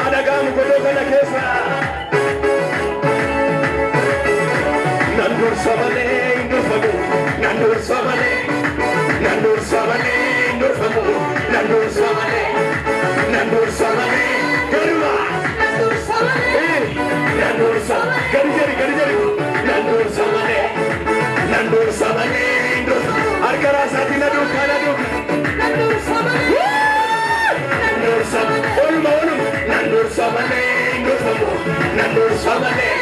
Dhaga'amu godoo kana keessa. Nan dursa malee hin durfamu, nan dursa malee, nan dursa malee hin durfamu, nan dursa malee, nan dursa malee, garuma. Nan dursa, gadi jedhi, gadi jedhi, nan dursa malee, nan dursa malee hin durfamu. Harka raasaatiin na duukaa, na duukaa. Nan dursa, oluma, oluma, nan dursa malee hin durfamu, nan dursa malee,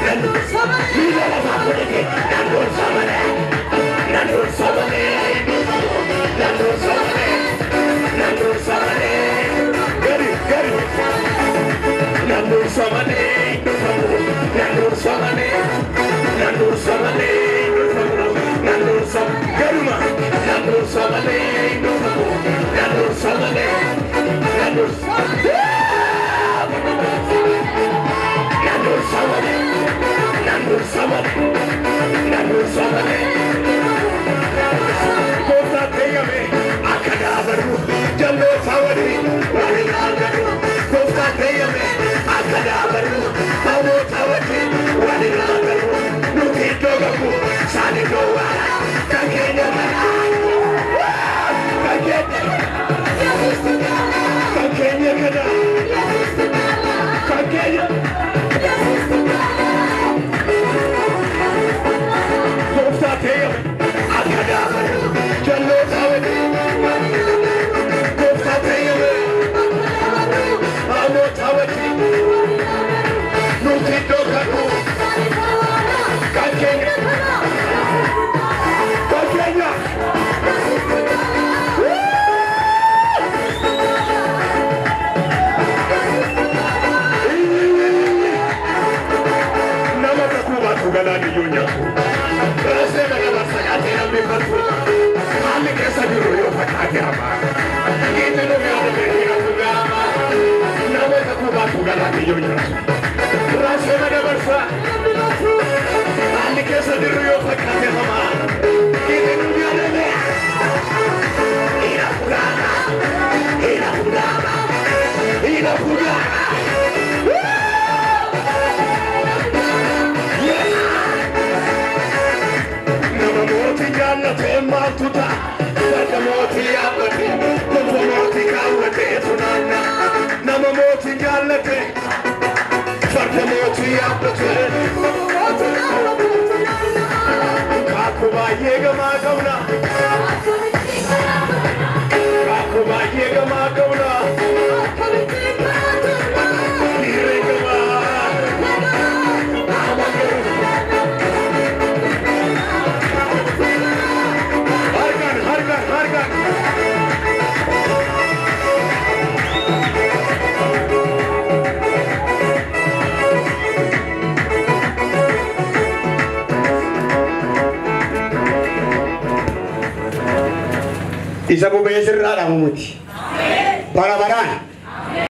nan dursa malee, miila lafaa godhate, nan dursa malee, nan dursa malee hin durfamu, nan dursa malee, nan dursa malee, gadi, gadi. Nan dursa malee hin durfamu, nan dursa malee, nan dursa malee hin durfamu, nan dursa, garuma, nan dursa malee hin durfamu, nan dursa malee, nan dursa, nan dursa malee, nan dursa malee, nan dursa malee. Gooftaa teeyyame akka daabarru jalloota waliin waliin argatu. Gooftaa teeyyame akka daabarru hamoota wajjin waliin argatu. Nuti iddoo gabu isaan iddoo waara kan keenya kana. Kan keenya kan keenya kana kan keenya. Gooftaa teeyyame akka daabarru jalloota waliin. Gooftaa teeyyame hamoota wajjin nuti iddoo gabu kan keenya kan keenya. Nama kakuu baatu galaanni iyyuu nyaatu. Raasee mana barsa nyaatee namni fatu. Haalli keessa jiru yoo fakkaate hamaa. Inni nu yaadame hinafu gaama. Nama kakuu baatu galaanni iyyuu nyaatu. Raasee mana barsa. Haalli keessa jiru yoo fakkaate hamaa. Inni nu yaadame hinafu gaama. Hinafu gaama. Hinafu gaama. Nama mootii jaallatee maaltu ta'a? Farda mootii yaabbatee, gonfoo mootii kaawwatee tunaanna. Nama mootii jaallatee, farda mootii yaabbatee. Kaakuu baay'ee gamaa qabna. Kaakuu baay'ee gamaa qabna. Dhiirri gamaa. Hamaan garuu. Harkaan, harkaan, harkaan. Isa boba'ee sirraa dhaamu miti. Bara baraan